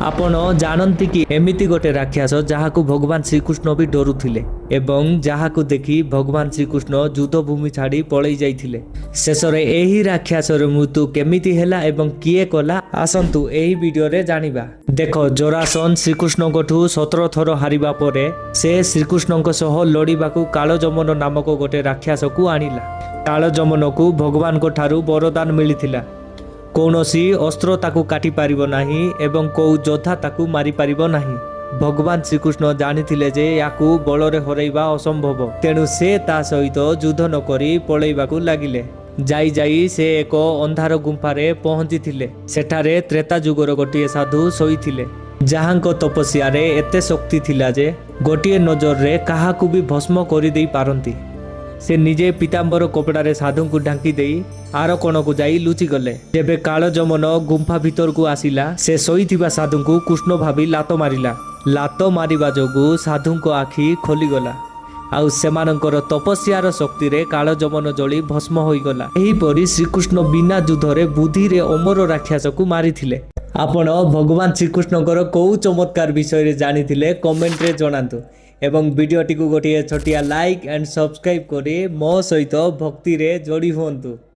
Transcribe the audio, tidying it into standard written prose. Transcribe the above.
ଆପଣ ଜାଣନ୍ତି କି, ଏମିତି ଗୋଟେ ରାକ୍ଷସ ଯାହାକୁ ଭଗବାନ ଶ୍ରୀକୃଷ୍ଣ ବି ଡରୁଥିଲେ ଏବଂ ଯାହାକୁ ଦେଖି ଭଗବାନ ଶ୍ରୀକୃଷ୍ଣ ଯୁଦ୍ଧଭୂମି ଛାଡ଼ି ପଳେଇ ଯାଇଥିଲେ? ଶେଷରେ ଏହି ରାକ୍ଷସର ମୃତ୍ୟୁ କେମିତି ହେଲା ଏବଂ କିଏ କଲା, ଆସନ୍ତୁ ଏହି ଭିଡ଼ିଓରେ ଜାଣିବା। ଦେଖ, ଜରାସନ୍ଧ ଶ୍ରୀକୃଷ୍ଣଙ୍କଠୁ 17 ଥର ହାରିବା ପରେ ସେ ଶ୍ରୀକୃଷ୍ଣଙ୍କ ସହ ଲଢ଼ିବାକୁ କାଳଯମନ ନାମକ ଗୋଟେ ରାକ୍ଷସକୁ ଆଣିଲା। କାଳଯମନକୁ ଭଗବାନଙ୍କ ଠାରୁ ବରଦାନ ମିଳିଥିଲା, କୌଣସି ଅସ୍ତ୍ର ତାକୁ କାଟି ପାରିବ ନାହିଁ ଏବଂ କୋଉ ଯୋଦ୍ଧା ତାକୁ ମାରିପାରିବ ନାହିଁ। ଭଗବାନ ଶ୍ରୀକୃଷ୍ଣ ଜାଣିଥିଲେ ଯେ ୟାକୁ ବଳରେ ହରାଇବା ଅସମ୍ଭବ। ତେଣୁ ସେ ତା ସହିତ ଯୁଦ୍ଧ ନ କରି ପଳେଇବାକୁ ଲାଗିଲେ। ଯାଇ ଯାଇ ସେ ଏକ ଅନ୍ଧାର ଗୁମ୍ଫାରେ ପହଞ୍ଚିଥିଲେ। ସେଠାରେ ତ୍ରେତା ଯୁଗର ଗୋଟିଏ ସାଧୁ ଶୋଇଥିଲେ, ଯାହାଙ୍କ ତପସ୍ୟାରେ ଏତେ ଶକ୍ତି ଥିଲା ଯେ ଗୋଟିଏ ନଜରରେ କାହାକୁ ବି ଭସ୍ମ କରିଦେଇ ପାରନ୍ତି। ସେ ନିଜେ ପୀତାମ୍ବର କପଡ଼ାରେ ସାଧୁଙ୍କୁ ଢାଙ୍କି ଦେଇ ଆର କୋଣକୁ ଯାଇ ଲୁଚିଗଲେ। ଯେବେ କାଳଯମନ ଗୁମ୍ଫା ଭିତରକୁ ଆସିଲା, ସେ ଶୋଇଥିବା ସାଧୁଙ୍କୁ କୃଷ୍ଣ ଭାବି ଲାତ ମାରିଲା। ଲାତ ମାରିବା ଯୋଗୁଁ ସାଧୁଙ୍କ ଆଖି ଖୋଲିଗଲା ଆଉ ସେମାନଙ୍କର ତପସ୍ୟାର ଶକ୍ତିରେ କାଳଯମନ ଜଳି ଭସ୍ମ ହୋଇଗଲା। ଏହିପରି ଶ୍ରୀକୃଷ୍ଣ ବିନା ଯୁଦ୍ଧରେ ବୁଦ୍ଧିରେ ଅମର ରାକ୍ଷସକୁ ମାରିଥିଲେ। ଆପଣ ଭଗବାନ ଶ୍ରୀକୃଷ୍ଣଙ୍କର କୋଉ ଚମତ୍କାର ବିଷୟରେ ଜାଣିଥିଲେ, କମେଣ୍ଟରେ ଜଣାନ୍ତୁ ଏବଂ ଭିଡ଼ିଓଟିକୁ ଗୋଟିଏ ଛୋଟିଆ ଲାଇକ୍ ଆଣ୍ଡ ସବସ୍କ୍ରାଇବ୍ କରି ମୋ ସହିତ ଭକ୍ତିରେ ଯୋଡ଼ି ହୁଅନ୍ତୁ।